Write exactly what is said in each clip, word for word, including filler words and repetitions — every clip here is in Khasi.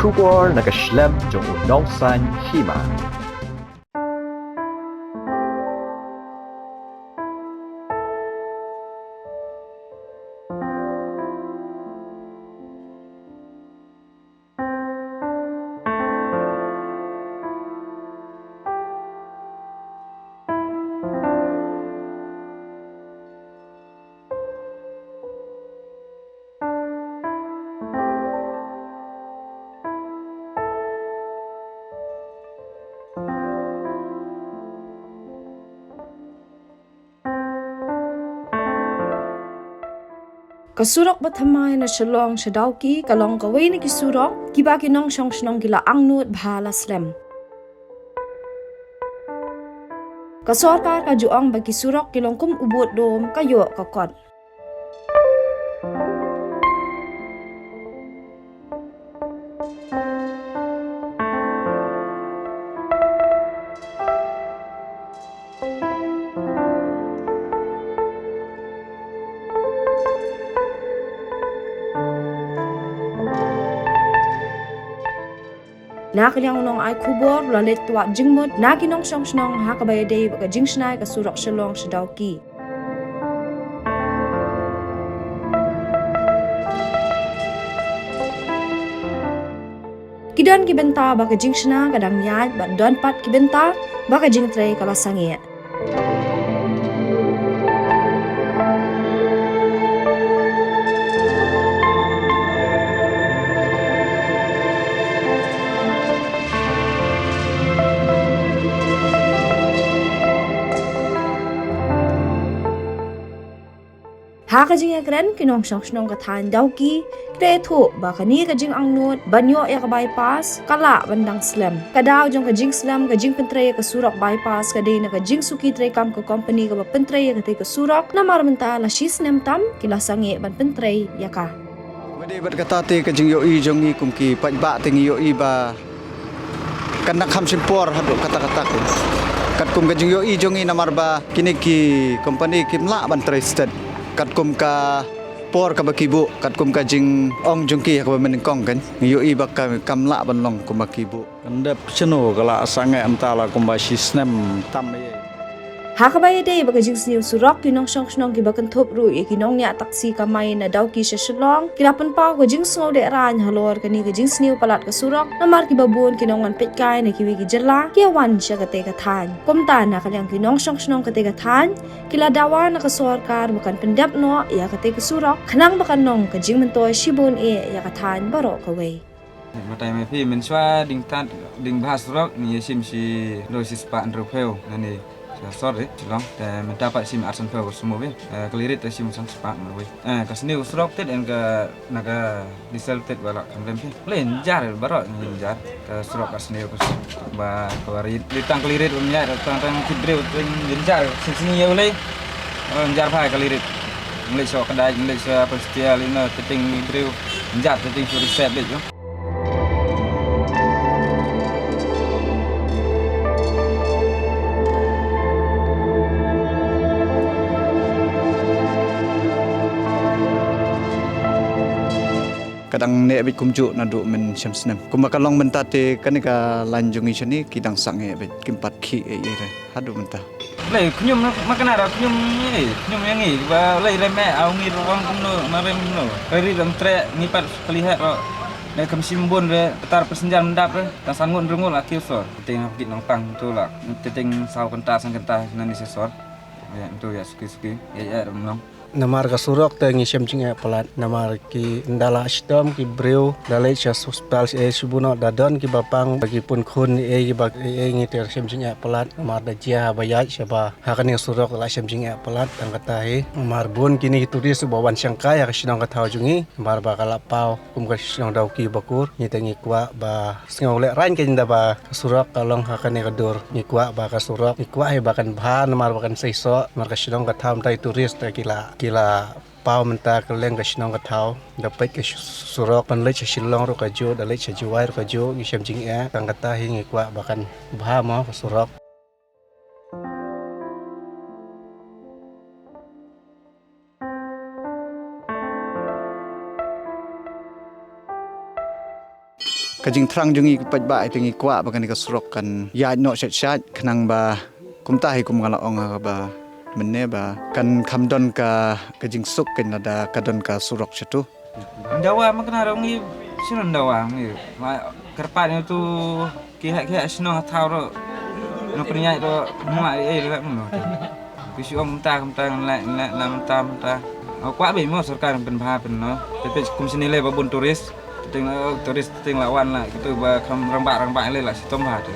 Khubor na ka shlem jong u nongsan hima. Ka surok ba thymmai na Shillong sha Dawki ka long kawei na ki surok kiba ki nongshong shnong ki la angnud bha la slem. Ka sorkar ka ju ong ba ki surok ki long kum u bud dum ka ïoh ka kot. Na ka liang u nongai khubor u la leit twad jingmut na ki nongshong shnong ha kaba ïadei bad ka jingshna ïa ka surok Shillong sha Dawki. Ki don ki bynta ba ka jingshna ka dang ïaid bad don pat ki bynta ba ka jingtrei ka la sangeh. Ha ka jingïakren ki nongshong shnong ka thaiñ Dawki ki la ïathuh ba kane ka jingangnud ban ïoh ïa ka bypass ka lah ban dang slem. Ka daw jong ka jingslem ka jingpyntrei ïa ka surok bypass ka dei na ka jingsuki treikam ka kompani kaba pyntrei ïa katei ka surok namar mynta la shi snem tam ki la sangeh ban pyntrei ïa ka. Ba dei bad kata te ka jingïohi jong ngi kum ki paidbah te ngi ïohi ba kan nang kham shim por haduh katta katta. Katkum ka jingïohi jong ngi namar ba kine ki kompani kim lah ban trei stet katkum ka por kaba ki buh, katkum ka jingong jong ki ha kaba mynnyngkong kan. Ngi ïohi ba ka, kam lah ban long kumba ki buh. Kan dep shano ka la sangeh mynta la kumba shi snem tam ïa. Ha kaba ïadei bad ka jingsniew surok ki nongshong shnong kiba kynthup ruh ïa ki nongñiah taksi kamai na Dawki sha Shillong ki la pynpaw ka jingsngew deh rain halor kane ka jingsniew palat ka surok namar kiba bun ki nongwan peitkai na kiwei ki jylla ki ïa wan sha katei ka thaiñ. Kumta na ka liang ki nongshong shnong katei ka thaiñ ki la dawa na ka sorkar ba kan pyndep noh ïa katei ka surok khnang ba kan long ka jingmyntoi shibun eh ïa ka thaiñ baroh kawei. Mynta ïa me phi mynshuwa ding tad ding bha surok ngi ïa shim shi lo shi spah hynriewphew nane sha sor ri Shillong. Te mynta pat shim arphew ka sumo phi. Eh, kali rit te shim san spah marwei. Eh, ka sniew surok tet en ka na ka diesel tet ba la kham lem phi. Le njar baroh njar ka surok ka sniew ka surok ba ka ba rit. Ri tang kali rit ba mya tang tang kit briew tang njar sing sing ïa u le. Oh, njar bha kali rit. Ngi leit sha Kadai, ngi leit sha Prestia, lino, te teng briew njar, te teng shu reset leit, yo. Ka dang neh beit kumjuh naduh mynshem snem. Kumba ka long mynta te kane ka lain jong ngi shane ki dang sangeh beit kim pat khih ei ei re. Haduh mynta. Lei khñium ma kane ra khñium ngi, khñium ïa ngi ba lei rem eh, aw ngi rong kumno, ma rem kumno. Ka ri ram treh ngi pat kali heh ro. Lei kam shim bun re, tar passenger mendap re, tang san ngut rengul aki sor. Te teng hap kit nongpang tu la, te teng saw kynta san kynta nani sesor. Ïa tu ïa suki suki, ïa ïa ram nong. Namar ka surok te ngi shem jingeh palat. Namar ki ynda la shitom ki briew da leit sha hospital sha ei sha buno da don kiba pang ba ki pun khun ei kiba ei ngi te shem jingeh palat. Namar da jia ba ïaid sha ba ha kane surok la shem jingeh palat tang kata hi. Namar bun kine ki tourist ba wan shangkai ha ka shnong ka thaw jong ngi. Namar ba ka la paw kum ka shnong Dawki Bakur, ngi te ngi kwah ba sngew leh rain ka jinda ba ka surok ka long ha kane ka dur. Ngi kwah ba ka surok, ngi kwah hi ba kan bha namar ba kan seisoh, namar ka shnong ka tham tai tourist ta ki la, ki la paw mynta ka leng ka shnong ka thaw. Da peit ka surok ban leit sha Shillong ruh ka juh, da leit sha Jowai ruh ka juh, ngi shem jingeh, tang kata hi ngi kwah ba kan bha mo ka surok. Ka jingthrang jong ngi pat ba ïa ngi kwah ba kane ka surok kan ïaid noh shet shet khnang ba kumta hi kum nga la ong ha ba mynne ba kan kham don ka ka jingsuk kan lada ka don ka surok shatu. Dawa ma kena rong ngi sino dawa ngi ma kerpat ni tu ki hak ki hak sino thaw ro no peniai ro ma ai ro no. Ki shu ong mynta mynta ngan leh ngan leh na mynta mynta. Au kwah beit mo sorkar pynbha pyn no. Te peit kum sini le ba bun turis. Te teng la turis te teng la wan la kitu ba kham rangbah rangbah le la shitom bha te.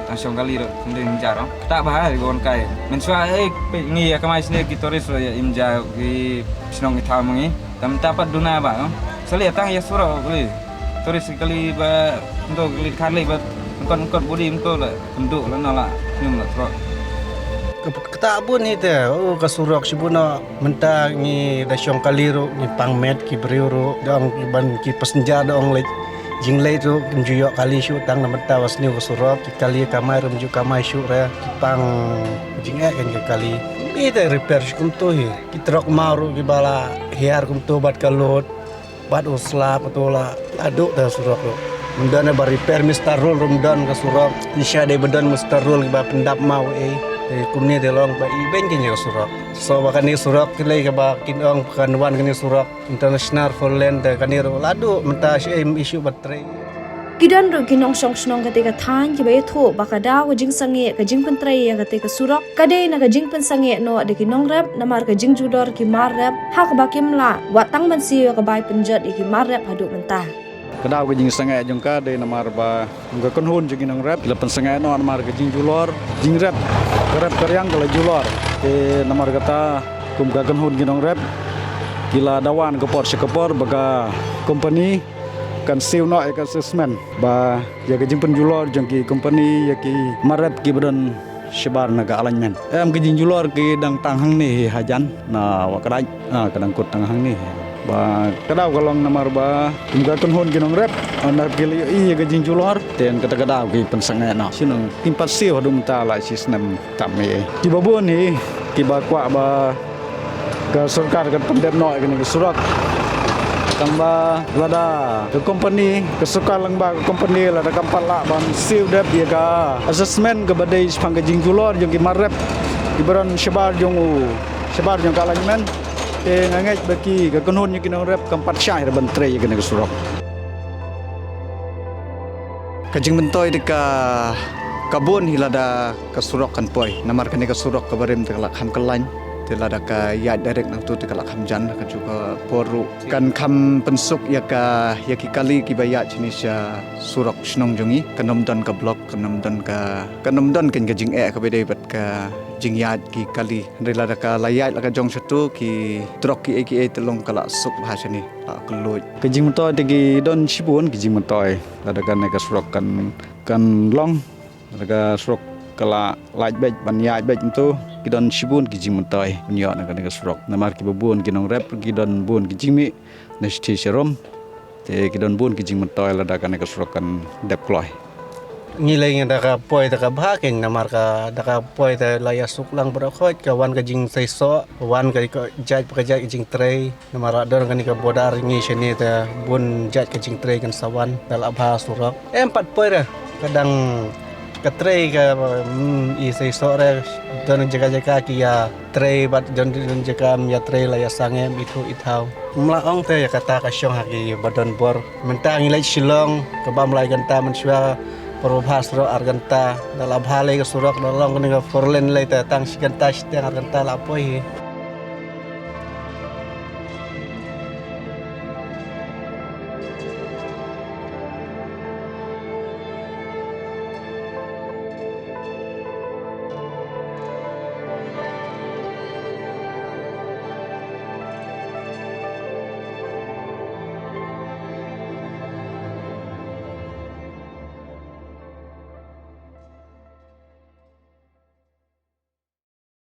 Tang shong kali ro teng jar ro. Ta bha ri bon kai. Mynshuwa eh peit ngi ïa kamai sini ki turis ro ïa im ja ki shnong ki thaw ma ngi. Te mynta pat duna ba no. Sali tang ïa surok kali. Turis kali ba nto kali kali ba ngkot ngkot budi nto la. Kynduh la na la, nym la trok. Ka, kata bun hi te, oh, ka surok shibun noh, mynta ngi da shong kali ruh, ngi pang met ki briew ruh, da ong ki ban ki passenger da ong leit. Jingleit ruh, kim ju ïoh kali shuh tang na mynta ba sniew ka surok, ki kali kamai ruh, kim ju kamai shuh re, ki pang jingeh kan ki kali. Hi te repair shu kumto hi, ki trok maw ruh, ki ba la hiar kumto bad ka load. Bad u slap tu la la duk da surok tu. Mynta ba repair Mister Rule rum don ka surok. Insha dei ba don Mister Rule ba pyndap mau eh. Te kumne te long ba i ben kini ka surok. So ba kani surok ki lei ka ba kin ong kan wan kani surok international four lane te kani ru la duk mynta shi em issue ba trei. Ki don ruh ki nongshong shnong kate ka thaiñ kiba ïathuh ba ka daw ka jingsangeh ka jingpyntrei ïa kate ka surok ka dei na ka jingpynsangeh noh da ki nongrep namar ka jingjulor ki mar rep ha kaba kim lah wat tang ban siew ïa ka bai pynjot ïa ki mar rep haduh mynta. Ka daw ka jingsangeh jong ka dei namar ba ka kynhun jong ki nongrep ki la pynsangeh noh namar ka jingjulor jingrep ka rep ka riang ka la julor. Te namar kata kum ka kynhun ki nongrep ki la dawan ka por sha ka por ba ka company kan siew noh ïa ka assessment ba ïa ka jingpynjulor jong ki company ïa ki mar rep kiba don shabar na ka alignment. Em ki jingjulor ki dang tang hangne hi hajan na Wakadai. Ah, ka dang kut tang hangne. Ba ka daw ka long namar ba kum ka kynhun ki nongrep na ki la ïohi ïa ka jingjulor. Te kata ka daw ki pynsangeh noh. Shu nang kim pat siew haduh mynta la shi snem tam hi. Kiba bun hi kiba kwah ba ka sorkar kan pyndep noh ïa kane ka surok. Tang ba lada ka company ka sorkar lang ba ka company lada kam pat lah ban siew dep ïa ka assessment kaba dei shaphang ka jingjulor jong ki mar rep kiba don shabar jong u shabar jong ka alignment. Te nga ngeit ba ki ka kynhun ïa ki nongrep kam pat shah ban trei ïa kane ka surok. Ka jingmyntoi te ka ka bun hi lada ka surok kan poi. Namar kane ka surok kaba rim te ka la kham khlaiñ. Te lada ka ïaid direct nangtu te ka la kham jan ka ju ka por ruh. Kan kham pynsuk ïa ka ïa ki kali kiba ïaid shini sha surok shnong jong ngi. Kan ym don ka block, kan ym don ka kan ym don kan ka jingeh kaba dei bad ka jingïaid ki kali. Hynrei lada ka la ïaid la ka jong shatu ki trok ki ei ki ei te long ka la suk bha shani. La ka luid. Ka jingmyntoi te ki don shibun ki jingmyntoi. Lada kane ka surok kan kan long. Lada ka surok ka la lait beit ban ïaid beit mynta ki don shibun ki jingmyntoi ban ïoh na kane ka surok. Namar kiba bun ki nongrep ki don bun ki jingmih na shithi sharum. Te ki don bun ki jingmyntoi lada kane ka surok kan dep kloi. Ngi lei ngi da ka poi da ka bha kein namar ka da ka poi da la ïa suk lang bro khot ka wan ka jingseisoh wan ka ka jait pa ka jait ka jingtrei. Namar don kane ka border ngi shane te bun jait ka jingtrei kan sa wan da la bha surok. Em pat poi re ka dang ka trei ka, mm, i seisoh re don jaka jaka ki ïa trei bad don don jaka ym ïa trei la ïa sangeh ym ithuh ithaw. Ym lah ong te ïa kata ka shong ha ki ba don bor. Mynta ngi leit Shillong kaba ym lai kynta mynshuwa. Por ba bha surok ar kynta da la bha lei ka surok da long kane ka four lane lei te tang shi kynta shiteng ar kynta la poi hi.